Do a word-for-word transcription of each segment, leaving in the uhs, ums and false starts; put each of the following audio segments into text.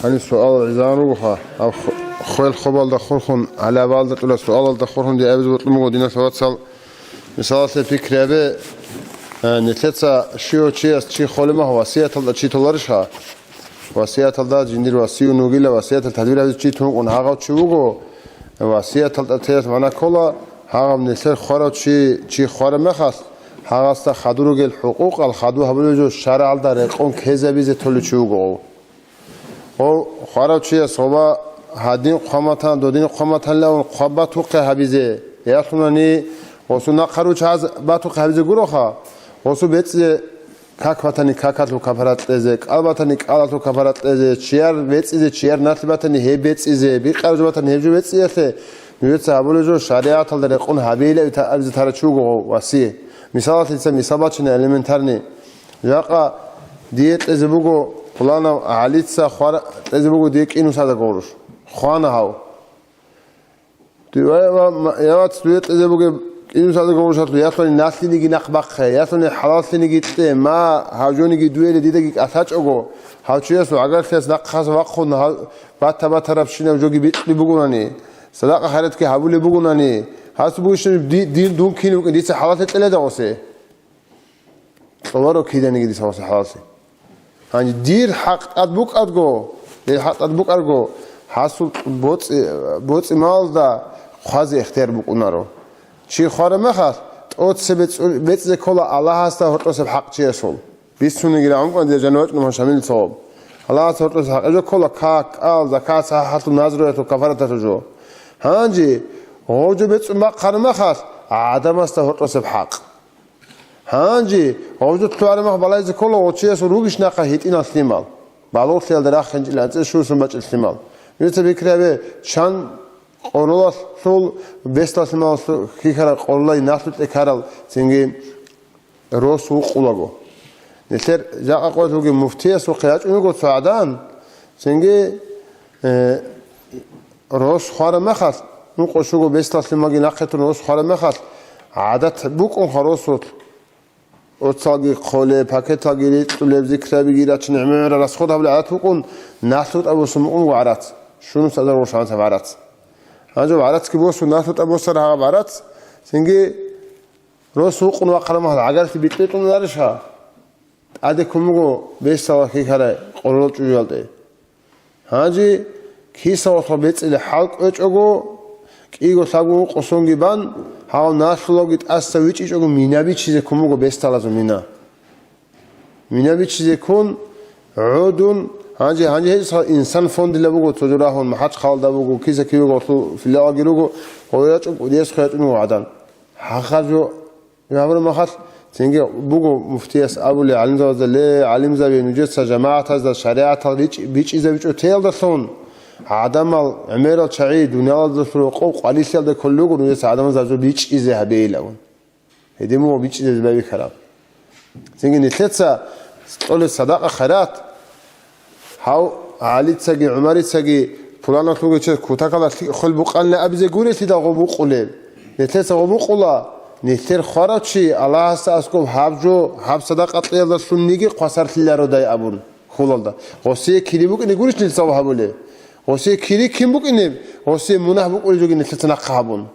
Гьаниб суал гӀезегӀан ругоха, гьаб ху-, хвел хобалда хурхун, гьалабалда тӀула суалалда хурхун диабизе бокьун буго, диналъул вацал. Мисалалъе пикри гьабе, э, нилъеца щив чияс чи холемах васияталда чи толарищха? Васияталда жиндир васиюн вугила, васиятал тадбир гьабизе чи тункъун гьагъав чи вуго, васияталда теялъ мана ккола, гьагъав нилъер хварав чи, чи хвара мехалъ, гьагъасда хадур ругел хӀукъукъал хаду гьабулеб жо шаргӀалда рекъон ккезабизе толев чи вуго. Гъов хварав чияс гъоба гьадин хъваматан, додин хъваматанилан хъваб батухъе гьабизе, ялъунани гъосу нахъа ручагьаз батухъе гьабизе гуроха, гъосу бецӀизе как батани какалъул капарат кьезе, кӀал батани кӀалалъул капарат кьезе, чияр бецӀизе, чияр налъи батани гьеб бецӀизе, бикъараб жо батани гьеб жо бецӀиялъе, нужеца гьабулеб жо шаригӀаталда рекъон гьабейилан абизе тарав чи вуго гъов васие. Мисалалъе дица мисал бачина элементарный. Жакъа дие кьезе буго, пуланав ГӀалица хвара-, кьезе буго дие кӀинусазда гъурущ. Хвана гьав. Ва, ва, ма-, я вац, дуе кьезе бугеб кӀинусазда гъурущалъул, ялъуни налъиниги нахъ бахъе, ялъуни хӀалаллъиниги кье, ма, гьав жониги дуе дидаги кӀалъачӀого, гьав чиясул гӀагарлъиялъ нахъаса вахъун гьав бата-батарабщинаб жоги бикьулеб бугонани, садакъа-хайратги гьабулеб бугонани, гьас бугищ ди-, дин дун кин вукӀин, дица хӀалаллъи кьела дагъусе. Цоларо киданиги дица гъосул хӀалаллъи. Гьанже дир хӀакъ тӀад букӀарго, дир хӀакъ тӀад букӀарго, гьасул боцӀи-, боцӀи-малалда хъвазе ихтияр букӀунаро. Чи хвараб мехалъ, тӀоцебе цӀу-, бецӀизе ккола Аллагьасда гьоркьосеб хӀакъ чиясул. Бицунеги рагӀун кӀван дие жанив вачӀун мугьан шамил цогъоб. Аллагьасда гьоркьосеб хӀакъ жо ккола как, кӀал, закат, сахӀалъул назруялъул кафараталъул жо. Гьанже гъов жо бецӀун бахъараб мехалъ, гӀадамасда гьоркьосеб хӀакъ. Гьанже гъовжу лъугӀараб мах балагьизе ккола гъочиясул ругищ нахъа гьитӀинал лъимал, балугълъиялда рахинчӀел анцӀила щусан бачӀел лъимал. Нужеца пикри гьабе, чан къоролалъул, бесдал лъималалъул хьихьарал къоролай налъукье ккарал цинги рос вукъулаго. Нилъер жакъа къоялъулги муфтиясухъе ячӀун руго цо гӀадан, цинги, э, Рос хвараб мехалъ, ункъо-щуго бесдал лъималги нахъе тун рос хвараб мехалъ, гӀадат букӀунха росулъ, оцалги хъолеб, пакеталги рикьулеб, зикрабиги рачун, гӀемерал расход гьабулеб гӀадат букӀун, налъутӀа босун букӀун буго гӀарац. Щунус азар гъушанцаб гӀарац. Гьанже гӀарацги босун, налъутӀа босар гьаб гӀарац, цинги рос вукъун вахъараб мехалъ гӀагарлъи бикьитӀуларищха? ТӀаде ккун буго бесдал хьихьарай къоролал чӀужуялде. Гьанже кисалалъухъ бецӀилеб хӀал кӀвечӀого, кӀиго лъабго ункъо сонги бан, гьав налъулавги тӀаса вичӀичӀого мина бичизе ккун буго бесдалазул мина. Мина бичизе ккун, гӀодун, гьанже, гьанже гьесухъа инсан фондила буго, цо жо рагьун, МахӀачхъалда буго, киса-кивего гъолъул филиалги руго, гъой рачӀун, кӀудиясухъе ячӀун буго гӀадан. Гьахъаб жо Гьабураб мехалъ, цинги буго муфтияс абулеб гӀалимзабазда: «Ле, гӀалимзаби, нужеца жамагӀатазда шаригӀатал ричӀ-, бичӀчӀизабичӀо теялдалъун, гӀадамал, гӀемерал чагӀи дуниялалдалъун рокъов къварилъиялда кколел руго, нужеца гӀадамазда гьаб жо бичӀчӀизе гьабейилавун». Гьедин буго бичӀчӀизабизе байбихьараб. Цинги нилъеца кьолеб садакъа-хайрат, гьав ГӀалицаги ГӀумарицаги пуланалъулги чияс кутакалда лъикӀ хвел букъанилан абизе гурелъидал гъоб букъулеб. Нилъеца гъоб букъула, нилъер хварав чи Аллагьасда аскӀоб гьаб жо, гьаб садакъа кьеялдалъунниги хвасарлъилародай абун хьулалда. Гъосие кири букӀине гурищ нилъ цо гьабулеб? Гъосие кири кин букӀинеб? Гъосие мунагь букӀулеб жоги нилъеца нахъа гьабун.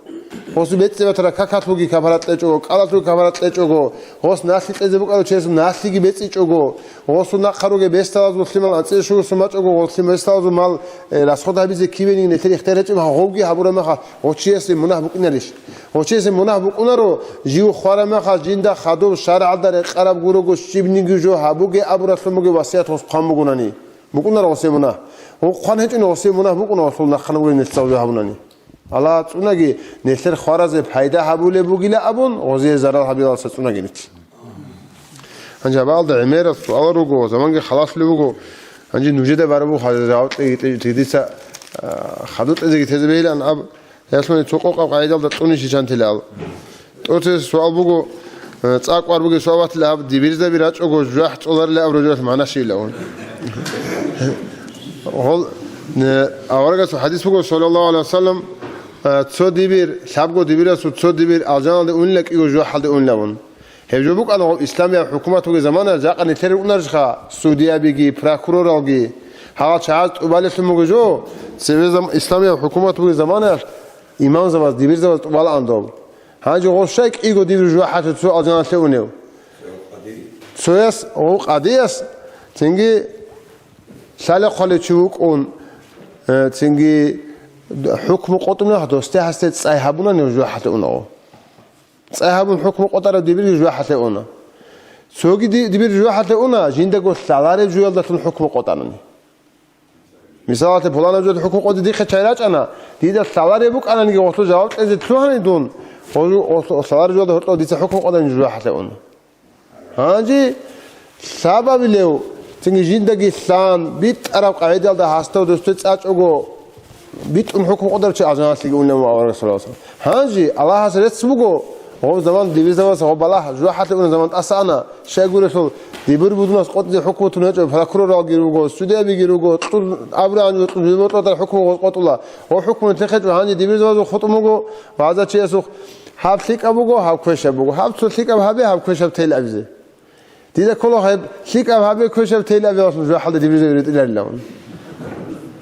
Гъосул бецӀи батараб какалъулги кафарат кьечӀого, кӀалалъулги кафарат кьечӀого, гъос налъи кьезе букӀарав чиясул налъиги бецӀичӀого, гъосул нахъа ругел бесдалазул лъимал анцӀила щуго босун бачӀого, гъолъи бесдалазул мал, э, расход гьабизе кивениги нилъер ихтияр гьечӀеб гъовги гьабураб мехалъ, гъочиясе мунагь букӀинарищ? Гъочиясе мунагь букӀунаро, жив хвараб мехалъ жинда хадуб шаргӀалда рекъараб гурого щибниги жо гьабуге абуралъун бугеб васият гъос хъван бугунани. БукӀунаро гъосие мунагь. Гъов хъван гьечӀони гъосие мунагь букӀуна гъосул нахъана гурел нилъ цо гьабунани. Аллагьас цӀунаги, нилъер хваразе пайда гьабулеб бугила абун, гъозие зарал гьабилалса цӀунаги нилъ. Гьанже гьабаалда гӀемерал суал руго, заманги халалъулев вуго. Гьанже нужеда бараб буго хадур жаваб кьеги, кьеги, дица, а, хадур кьезеги тезе бегьилан аб, ялъуни цо къокъаб къагӀидалда кьунищ чантилал. ТӀоцебесеб суал буго, э, цӀакъ вар бугеб суал батила гьаб, дибирзаби рачӀого жужахӀ цӀоларила абураб жоялъул магӀна щибилан. Гьол, э, аварагасул хадис буго, саллаллагьу гӀалайгьи ва саллам, э, цо дибир, лъабго дибирасул цо дибир алжаналде унила, кӀиго жужахӀалде унилавун. Гьеб жо букӀана гъоб исламияб хӀукумат бугеб замана, жакъа нилъер рукӀунарищха судиябиги, прокуроралги. Гьал чагӀаз тӀубалелъун буго жо, цеве зам-, исламияб хӀукумат бугеб заманаялъ имамзабаз, дибирзабаз тӀубалаан доб. Гьанже гъос щай кӀиго дибир жужахӀалъув цо алжаналъе унев? Цояс, гъов къадияс, цинги лъалеб хъвалев чи вукӀун, э, цинги хӀукму къотӀунев досде гьасде цӀай гьабуна, нив жужахӀалъе унаго. ЦӀай гьабун хӀукму къотӀарав дибирги жужахӀалъе уна. Цоги ди-, дибир жужахӀалъе уна, жиндаго лъалареб жуялдалъун хӀукму къотӀанани. Мисалалъе, пуланаб жуялда хӀукму къоде дихъе чай рачӀана, дида лъалареб букӀананиги гъолъул жаваб кьезе лъугьани дун, гъолъул, гъолъул лъалареб жуялда гьоркьоб дица хӀукму къотӀани жужахӀалъе уна. Гьанже лъабабилев, цинги жиндаги лъан, битӀараб къагӀидалда гьасда досде цӀачӀого, битӀун хӀукму къотӀарав чи алжаналъеги унев вуго авараг, саллаллагьу гӀалайгьи ва саллам. Гьанже Аллагьас рецц буго, гъоб заман дибирзабаз гъоб балагь жужахӀалъе унеб заман тӀаса ана, щайгурелъул дибир будунас къотӀизе хӀукму тун гьечӀо, прокуроралги руго, судиябиги руго, кьун абураб гьаниб кьун, жиб бокьараб хӀукму гъоз къотӀула. Гъоб хӀукму нилъехъе чӀун гьаниб дибирзабазул хутӀун буго, вагӀза чиясухъ гьаб лъикӀаб буго, гьаб квешаб буго, гьаб цо лъикӀаб гьабе, гьаб квешаб тел абизе. Дида ккола гьеб лъикӀаб гьабе, квешаб тел абе валъун жужахӀалда дибирзаби ретӀиларилан.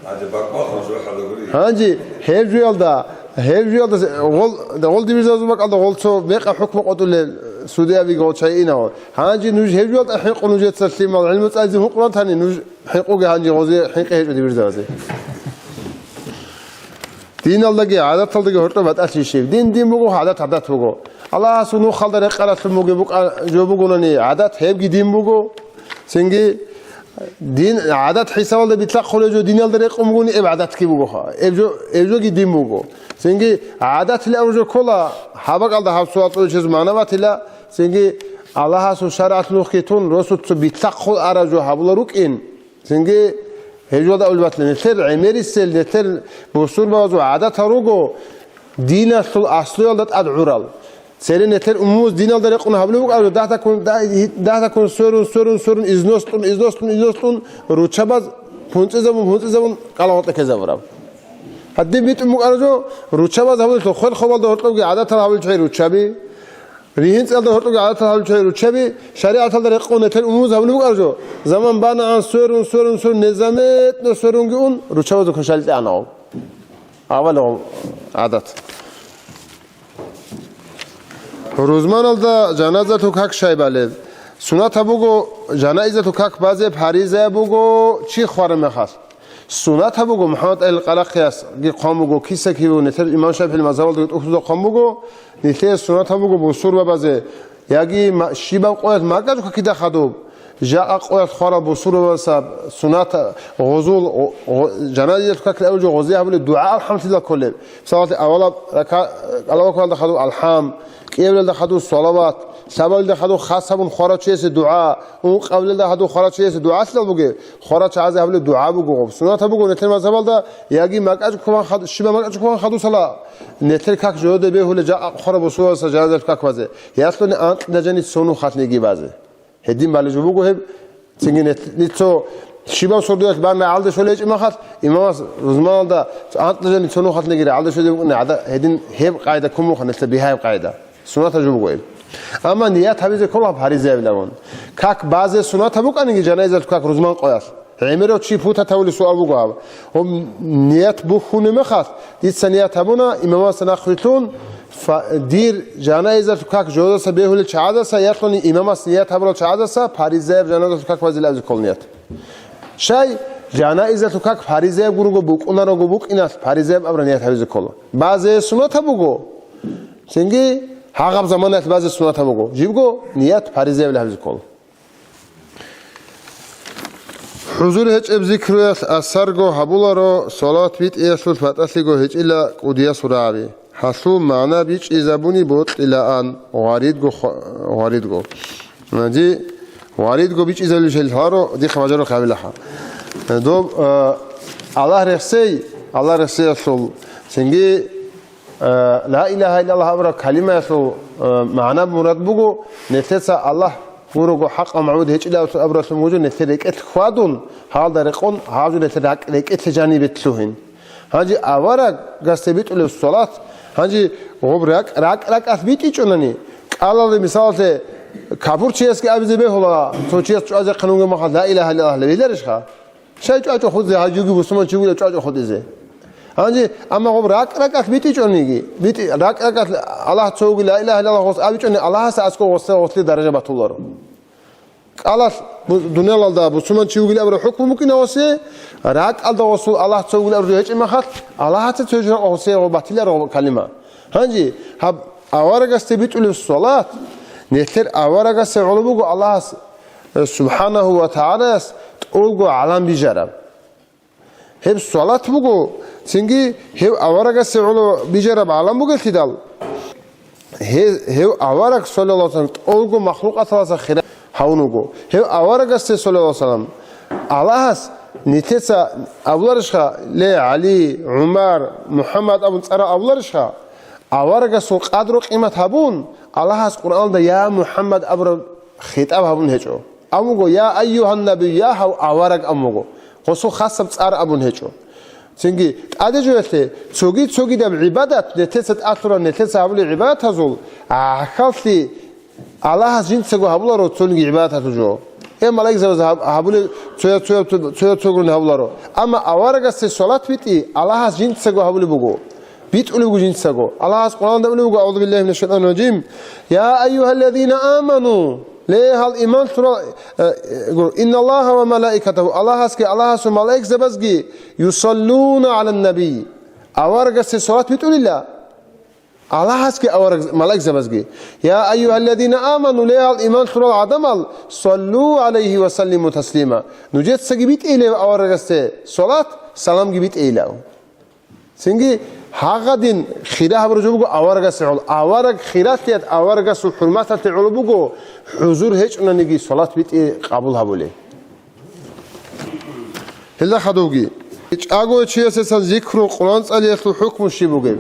Гьанже бакӀвахъун жужахӀалда гури. Гьанже гьеб жуялда, гьеб жуялда гъол, гъол дибирзабазул бакӀалда гъол цо мекъаб хӀукму къотӀулел судиябиги гъол чай инав. Гьанже нуж гьеб жуялда хӀинкъу нужеца лъимал гӀилму цӀализе гьукъун ратани, нуж хӀинкъуге гьанже гъозе хӀинкъи гьечӀо дибирзабазе. Диналдаги гӀадаталдаги гьоркьоб батӀалъи щиб? Дин дин буго, гӀадат гӀадат буго. Аллагьасул нухалда рекъаралъун бугеб букӀа-, жо бугонани гӀадат, гьебги дин буго. Цинги дин гӀадат хӀисабалда битлъахъулеб жо диналда рекъун бугони, эб гӀадатги бугоха. Эб жо, эб жоги дин буго. Цинги гӀадатилан жо ккола, гьаб бакӀалда гьаб суал цӀоличез магӀна батила, цинги Аллагьасул шаригӀат нухги тун, росуца битлъахъул араб жо гьабула рукӀин, цинги гьеб жолда абулеб батила, нилъер гӀемерисел, нилъер бусурбабазул гӀадатал руго диналъул аслуялда тӀад гӀурал. Цере нилъер умумуз диналда рекъун гьабулеб букӀараб жо, дагь-дагьккун, дагь-, дагь-дагьккун сверун, сверун, сверун, износлъун, износлъун, износлъун, руччабаз пунцӀизабун, пунцӀизабун, кӀалагъоркье ккезабураб. Гьадин битӀун букӀараб жо, руччабаз гьабулелъул хвел-хабалда гьоркьобги гӀадатал гьабулел чагӀи руччаби, ригьин-цӀалда гьоркьобги гӀадатал гьабулел чагӀи руччаби, шаригӀаталда рекъон нилъер умумуз гьабулеб букӀараб жо, заман банагӀан сверун, сверун, сверун, незаметно сверунги ун, руччабазул квешалде тӀагӀинав. Авал гъоб гӀадат. Рузманалда жаназалъул как щай балеб? Сунатаб буго, жанаизалъул как базе паризаяб буго чи хвараб мехалъ. Сунатаб буго, МухӀаммад Алил Къарахъиясги хъван буго, киса-кибе буго, нилъер имам ШафигӀил мазгьабалдаги тӀухьдузда хъван буго, нилъее сунатаб буго бусурбабазе, яги ма-, щибаб къоялъ макьачӀго какида хадуб, жакъа къоялъ хвараб бусурбабазда сунат, гъозул, гъо-, гъо-, жаназиялъул какил абулеб жо гъозе гьабулеб дугӀа алхӀамлъидал кколеб. Мисалалъе, авалаб рака-, кӀалабакалда хадуб алхӀам, кӀиабилелда хадуб салават, лъабабилелда хадуб хас гьабун хварав чиясе дугӀа, ункъабилелда хадуб хварав чиясе дугӀалъидал бугеб, хварав чагӀазе гьабулеб дугӀа буго гъоб. Сунатаб буго нилъер мазгьабалда, яги макьачӀго ккван хад-, щибаб макьачӀго ккван хадусала, нилъер как жоялде бегьулеб жакъа хвараб бусурбабазда жаназалъул как базе, ялъуни анкьида жани цо нухалъниги базе. Гьедин балеб жо буго гьеб, цинги нилъ-, нилъ цо щибаб сордоялъ бан рагӀалде щолеб гьечӀеб мехалъ, имамас рузманалда анкьида жани цо нухалъниги рагӀалде щолеб букӀуна гӀадат, гьедин гьеб къагӀида ккун буго, нилъер бигьаяб къагӀида. Сунатаб жо буго гьеб. Амма ният гьабизе ккола гьаб паризаябилан. Как базе сунатаб букӀаниги жаназалъул как рузман къоялъ. ГӀемерав чи путат гьавулеб суал буго гьаб. Гьоб ният бухьунеб мехалъ, дица ният гьабуна, имамасда нахъвилълъун, фа-, дир жанаизалъул как жодаса бегьулел чагӀаздаса, ялъуни имамас ният гьабурал чагӀаздаса, паризаяб жаназалъул как базилазе ккола ният. Щай, жанаизалъул как паризаяб гурого букӀунарого букӀиналъ, паризаяб абураб ният гьабизе ккола. Базе сунатаб буго. Цинги гьагъаб заманаялъ базе сунатаб буго. Жибго ният паризаябилан гьабизе ккола. ХӀузур гьечӀеб зикруялъ асарго гьабуларо, салават битӀиялъул патӀалъиго гьечӀила кӀудиясул рагӀаби. Гьалъул магӀна бичӀчӀизабуни бокьилаан, гъваридго хва-, гъваридго. Ди гъваридго бичӀчӀизабулел лъаро, дихъ бажарухъ гьабилаха. Доб, э, Аллагь рехсей, Аллагь рехсеялъул, цинги Э, ла илагьа иллаллагь абураб калимаялъул, э, магӀна-мурад буго, нилъеца Аллагь гурого хӀакъав магӀбуд гьечӀилан абуралъун буго, нилъер рекӀелъ хьвадун, гьалда рекъон, гьаб жо нилъер ракӀ-, рекӀелъе жанибе лъугьин. Гьанже аварагасде битӀулеб салат, гьанже гъоб ракӀ-, ракӀ-ракӀалъ битӀичӀонани, кӀалалде, мисалалъе, капурчиясги абизе бегьула, цо чияс чӀвазехъин вугеб мехалъ, ла илагьа иллаллагь гьабиларищха? Щай чӀвачӀо хутӀизе, гьай жуги бусурманчи вугилан чӀвачӀо хутӀизе. Гьанже, амма гъоб ракӀ-ракӀалъ битӀичӀониги, битӀи-, ракӀ-ракӀалъ Аллагь цо вугила, ла илагьа иллаллагь гъос абичӀони, Аллагьасе аскӀов гъосда гъослъи даража батуларо. КӀалалъ бу-, дуниялалда бусурманчи вугилан абураб хӀукму букӀина гъосе, ракӀалда гъосул Аллагь цо вугилан абураб гьечӀеб махалъ, Аллагьаца цо жо гъосе гъо батиларо калима. Гьанже гьаб аварагасде битӀулеб салат, нилъер аварагасе гӀоло буго Аллагьас, э, субхӀанагьу ва тагӀалаяс тӀолго гӀалам бижараб. Гьеб салат буго, цинги гьев аварагасе гӀоло бижараб гӀалам бугелъидал, гье-, гьев авараг, саллаллагьу гӀалайгьи ва саллам, тӀолго махлукъаталдаса хира гьавун вуго. Гьев аварагасде, саллаллагьу гӀалайгьи ва саллам, Аллагьас нилъеца абуларищха, ле, ГӀали, ГӀумар, МухӀаммад абун цӀарал абуларищха? Аварагасул къадру-къимат гьабун, Аллагьас Къуръаналда «Я МухӀаммад» абураб хитӀаб гьабун гьечӀо. Абун буго, «Я айюгьан-набий», я гьав авараг абун буго. Гъосул хасаб цӀар абун гьечӀо. Цинги тӀаде жоялъе цоги-цогидаб гӀибадат, нилъеца тӀалъураб, нилъеца гьабулеб гӀибадатазул гӀахьаллъи Аллагьас жинцаго гьабуларо цониги гӀибадаталъул жо. Э, малаикзабаз гьаб-, гьабулеб цояб-, цояб-, цояб-цогун гьабуларо. Амма аварагасде салат битӀи Аллагьас жинцаго гьабулеб буго. БитӀулеб буго жинцаго. Аллагьас Къуръанда абулеб буго, «АгӀузу биллагьи минаш шайтанир ражим. Я айюгьаллазина аману». Ле, гьал иман лъурал, э, э, гуро, «Инналлагьа ва малаикатагьу», Аллагьасги, Аллагьасул малаикзабазги, «юсаллуна гӀалан-набий», аварагасде салат битӀулила. Аллагьасги авараг-, малаикзабазги. «Я айюгьаллазина аману», ле, гьал иман лъурал гӀадамал, «саллу гӀалайгьи ва саллиму таслима». Нужецаги битӀейилав аварагасде салат, саламги битӀейилав. Цинги гьагъадин хира гьабураб жо буго аварагасе гӀоло. Авараг хиралъиялъ, аварагасул хӀурматалъе гӀоло буго, хӀузур гьечӀонаниги салат битӀи къабул гьабулеб. Гьелда хадубги, чӀагояв чиясесан зикру, Къуръан цӀалиялъул хӀукму щиб бугеб?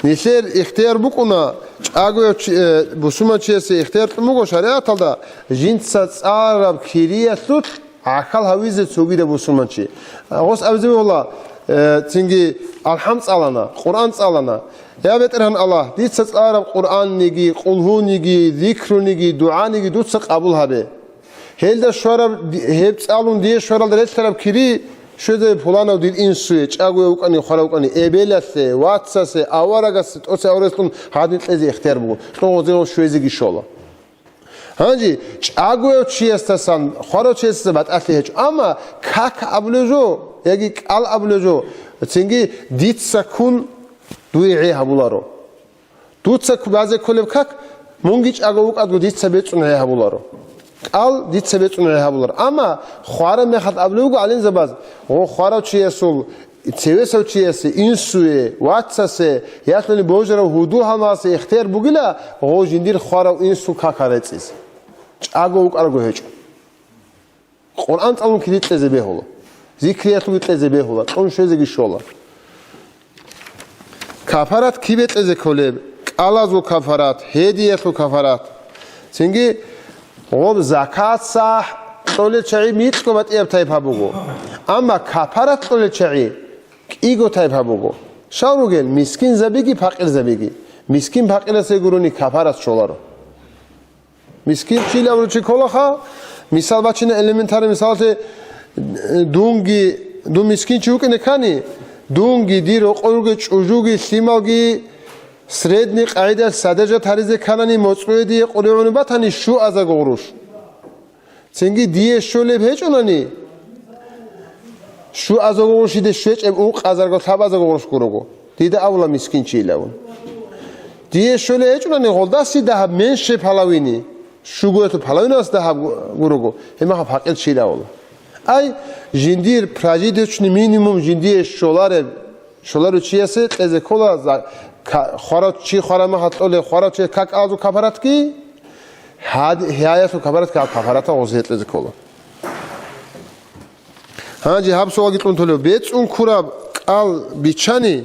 Нилъер ихтияр букӀуна, чӀагояв чи-, э, бусурманчиясе ихтияр кьун буго шаригӀаталда, жинца цӀалараб кириялъулъ гӀахьал гьавизе цогидаб бусурманчи. Гъос абизе бегьула, э, цинги алхӀам цӀалана, Къуръан цӀалана. Я БетӀергьан Аллагь, дица цӀалараб Къуръанниги, къулгьуниги, зикруниги, дугӀаниги дуца къабул гьабе. Гьелда щвараб, гьеб цӀалун дие щваралда релълъараб кири щвезе пуланав дир инсуе, чӀагояв вукӀани, хварав вукӀани, эбелалъе, вацасе, аварагасе, тӀоцебе аварагасулъун гьадин кьезе ихтияр буго, кьун гъозие щвезеги щола. Гьанже чӀагояв чиясдасан хварав чиясдаса батӀалъи гьечӀо, амма как абулев жо, яги кӀал абулев жо, цинги дица ккун дуе гӀей гьабуларо. Дуца базе кколеб как, мунги чӀаго вукӀадго дица бецӀун гӀей гьабуларо. КӀал дица бецӀун гӀей гьабуларо. Амма хвараб мехалъ абулеб буго гӀалимзабаз, гъо хварав чиясул, цевесав чиясе, инсуе, вацасе, ялъуни божарав гьудул-гьалмагъасе ихтияр бугила, гъо жиндир хварав инсул как гьарецӀизе. ЧӀаго вукӀарго гьечӀо. Къуръан цӀалун кири кьезе бегьула. Зикриялъулги кьезе бегьула. Кьун щвезеги щола. Кафарат кибе кьезе кколеб? КӀалазул кафарат, гьедиялъул кафарат. Цинги гъоб закат сахӀ кьолел чагӀи микьго батӀияб тайпа буго. Амма кафарат кьолел чагӀи кӀиго тайпа буго. Щал ругел мискинзабиги пакъирзабиги. Мискин-пакъирасе гурони кафарат щоларо. Мискинчилав ручи кколаха, мисал бачина, элементарный мисалалъе, дунги, дун мискинчи вукӀине ккани, дунги, дир рокъор ругел чӀужуги, лъималги, средний къагӀидаялъ содержать гьаризе кканани, моцӀрое дие къулигӀуни батани, щуазаго гъурущ. Цинги дие щолеб гьечӀунани, щуазаго гъурущ, диде щвечӀеб ункъазарго, лъабазаго гъурущ гурого. Дида абула мискинчилавун. Дие щолеб гьечӀунани гъолдаси дагьаб меньше половины, щугоялъул половиналъ дагьаб гу-, гурого, гьеб мехалъ пакъирчилавула. Ай, жиндир прожиточный минимум жиндие щолареб, щоларев чиясе кьезе ккола за-, ка-, хварав чи хвараб мехалъ кьолеб хварав чи как кӀалазул кафаратги, гьад-, гьаялъул кафаратги, гьаб кафарата гъоз гьекьезе ккола. Гьанже гьаб суалги кьун толев: бецӀун ккураб кӀал биччани,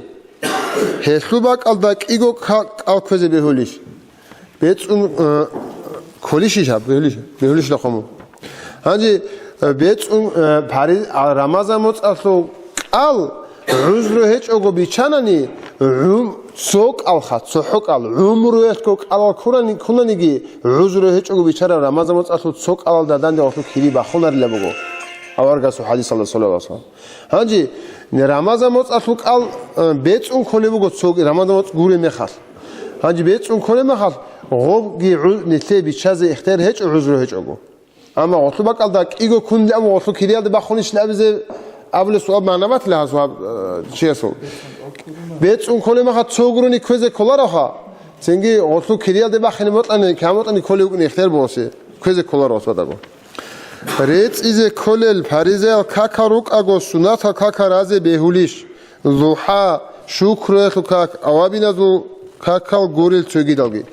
гьелъул бакӀалда кӀиго ка-, кӀал кквезе бегьулищ? БецӀун, э, кколищищ гьаб? Бегьулищ, бегьулищ лахъому. Гьанже, э, бецӀун, э, пари-, а, Рамазан моцӀалъул кӀал гӀузру гьечӀого биччанани, гӀум-, цо кӀалха, цохӀо кӀал, гӀумруялъго кӀалал ккурани-, ккунаниги, гӀузру гьечӀого биччараб Рамазан моцӀалъул цо кӀалалда данде гъолъул кири бахунарила буго. Аварагасул хадисалда, саллаллагьу гӀалайгьи ва саллам. Гьанже Рамазан моцӀалъул кӀал, э, бецӀун кколеб буго цоги, Рамазан моцӀ гуреб мехалъ. Гьанже бецӀун кколеб мехалъ, гъобги гӀуз-, нилъее биччазе ихтияр гьечӀо, гӀузру гьечӀого. Амма гъолъу бакӀалда кӀиго ккунилан гъолъу кириялде бахунищ абизе абулеб суал магӀна батила гьасул гьаб, э, чиясул. БецӀун кколеб мехалъ цо гурони кквезе кколароха, цинги гъолъу кириялде бахине бокьани, кигӀан бокьани кколев вукӀине ихтияр бугосе, кквезе кколаро гъос бадарго. РецӀизе кколел паризаял какал рукӀаго суннатал какал разе бегьулищ? ЗухӀа, шукруялъул как, авабиназул какал гурел цогидалги.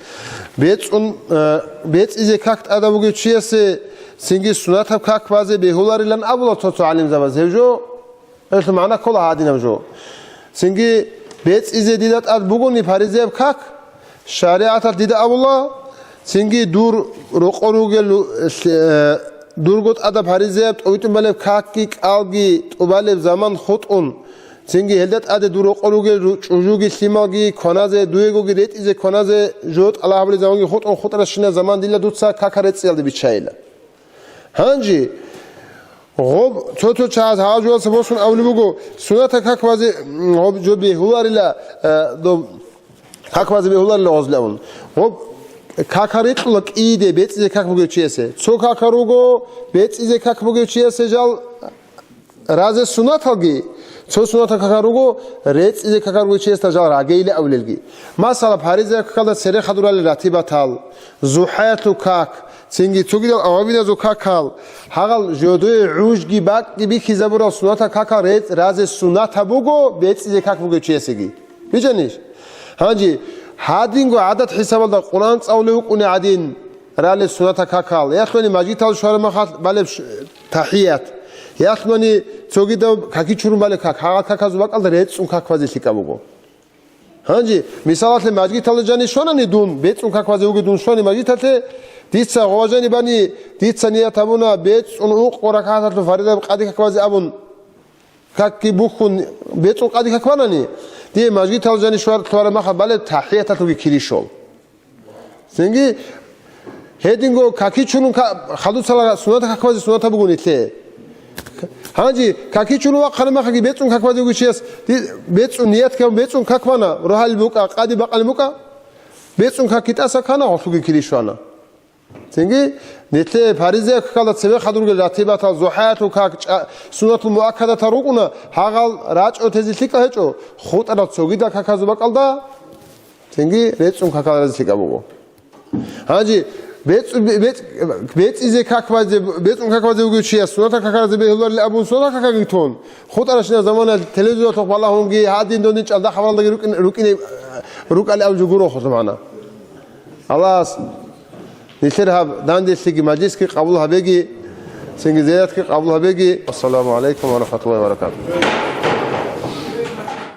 БецӀун, э, бецӀизе как тӀадаб бугев чиясе цинги суннатаб как базе бегьуларилан абула цо-цо гӀалимзабаз. Гьев жо, гьелъул магӀна ккола гьадинаб жо. Цинги бецӀизе дида тӀад бугони паризаяб как, шаригӀаталъ дида абула, цинги дур рокъор ругел, э, дурго тӀадаб паризаяб тӀовитӀун балеб какги кӀалги тӀубалеб заман хутӀун, цинги гьелда тӀаде дур рокъор ругел ру-, чӀужуги лъималги кваназе, дуегоги ретӀизе кваназе жо тӀалаб гьабулеб заманги хутӀун, хутӀаращинаб заман дила дуца какал рецӀиялде биччайила. Гьанже гъоб цо-цо чагӀаз гьагъав жоялдаса босун абулеб буго, суннатаб как базе, м, гъоб жо бегьуларила, э, доб как базе бегьуларила гъозлъи абун. Гъоб какал рикьула кӀиде бецӀизе как бугев чиясе. Цо какал руго, бецӀизе как бугев чиясе жал разе суннаталги, цо суннатал какал руго, рецӀизе какал ругев чиясда жал рагейила абулелги. Масала, паризаяб какалда цере хадурали ратибатал, зухӀаялъул как, цинги цогидал авабиназул какал, гьагъал жодое гӀужги бакӀги бихьизабурал суннатал какал рецӀ-, разе суннатаб буго, бецӀизе как бугев чиясеги. Бижанищ? Гьанже гьадинго гӀадат хӀисабалда Къуръан цӀалулев вукӀуни гӀадин, ралел суннатал какал, ялъуни мажгитал щвараб мехалъ балеб ш-, тахӀият, ялъуни цогидаб каки чурун балеб как, гьагъал каказул бакӀалда рецӀун как базе лъикӀаб буго. Гьанже, мисалалъе, мажгиталда жани щванани дун, бецӀун как базе вугев дун щвани мажгиталъе, дица гъова жани бани, дица ният гьабуна, бецӀун ункъо ракагӀаталъул фаридаб къаде как базе абун, какги бухьун, бецӀун къаде как банани, дие мажгиталда жани щвар-, лъвараб мехалъ балеб тахӀияталъулги кири щол. Цинги гьединго каки чурун ка-, хадуцала суннатал как базе суннатаб буго нилъее. Гьанже каки чурун вахъараб мехалъги бецӀун как базе вугев чияс, ди-, бецӀун ният гьабун, бецӀун как бана, рогьалил букӀа, къаде бакъалин букӀа, бецӀун какги тӀаса ккана, гъолъулги кири щвана. Цинги нилъее паризаяб какалда цебе хадургел ратибатал, зухӀаялъул как, чӀа-, суннатул муаккадатал рукӀуна, гьагъал рачӀо тезе лъикӀал гьечӀо, хутӀарал цогидал каказул бакӀалда, цинги рецӀун какал разе лъикӀаб буго. Гьанже бецӀ-, бецӀ-, бецӀизе как базе, бецӀун как базе вугев чияс, суннатал какал разе бегьуларилан абун суннатал какалги тун, хутӀаращинаб замана телевизоралъухъ балагьунги, гьадин додин чӀалда хабаралдаги рукӀин-, рукӀине, рукӀали абулеб жо гуро хъулъ магӀна. Аллагьас нилъер гьаб данделъиги мажлисги къабул гьабеги, цинги зияратги къабул гьабеги. Ассаламу гӀалайкум ва рахӀматуллагьи ва баракатугь.